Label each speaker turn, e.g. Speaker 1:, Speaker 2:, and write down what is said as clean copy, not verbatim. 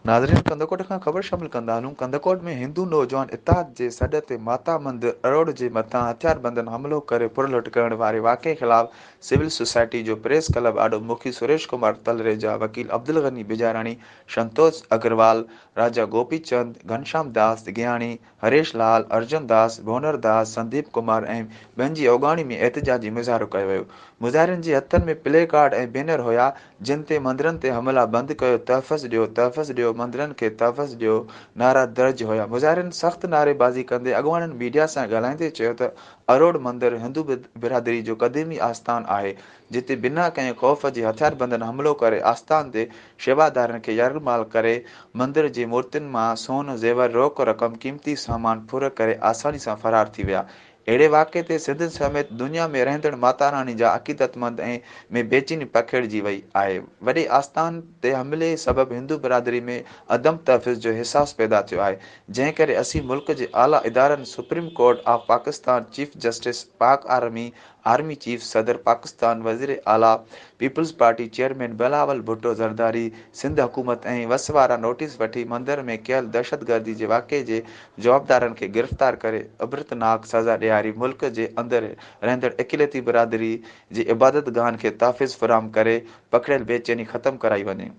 Speaker 1: ناظرين ڪنڌڪوٽ کان خبر شامل ڪندا هلون ڪنڌڪوٽ ۾ هندو نوجوان اتحاد جي سڏ تي ماتا مندر اروڙ جي مٿان هٿياربندن حملو ڪري ڦرلٽ ڪرڻ واري واقعي خلاف سول سوسائٽي جو پريس ڪلب آڏو مکي سريش ڪمار تلريجا، وڪيل عبدالغني بجاراڻي، شنتوش اگروال، راجا گوپي چند، گهنشام داس گيهاڻي، هريش لال، ارجن داس، ڀونر داس، سنديپ ڪمار ۽ ٻين جي اڳواڻي ۾ احتجاجي مظاهرو ڪيو ويو. مظاهرين جي هٿن ۾ پلي ڪارڊ ۽ بينر هيا، جن تي مندرن تي حملا بند ڪيو، تحفظ ڏيو، تحفظ ڏيو، مندرن کي تحفظ ڏيو نعرا درج هيا. مظاهرين سخت نعريبازي ڪندي اڳواڻن ميڊيا سان ڳالهائيندي چيو ته اروڙ مندر هندو برادري جو قديمي آستان آهي، جتي بنا ڪنهن خوف جي هٿياربندن حملو ڪري آستان تي شيوادارن کي يرغمال ڪري مندر جي مورتين مان سون، زيور، روڪ رقم، قيمتي سامان ڦر ڪري آساني سان فرار ٿي ويا. اهڙي واقعي تي سنڌ سميت دنيا ۾ رهندڙ ماتا راڻي جا عقيدتمند ۽ ۾ بيچيني پکيڙجي وئي آهي. وڏي آستان تي حملي سبب هندو برادري ۾ عدم تحفظ جو احساس پيدا ٿيو آهي، جنهن ڪري اسين ملڪ جي اعليٰ ادارن supreme court of Pakistan, chief justice, Pak army, army chief, صدر پاڪستان، وزير اعليٰ، peoples party chairman Bilawal Bhutto Zardari, Sindh حڪومت ۽ وس وارا نوٽيس وٺي مندر ۾ ڪيل دهشتگردي جي واقعي جي جوابدارن کي گرفتار ڪري عبرتناڪ سزا ڏياري ملڪ جي اندر رهندڙ اقليتي برادري جي عبادتگاهن کي تحفظ فراهم ڪري پکڙيل بيچيني ختم ڪرائي وڃي.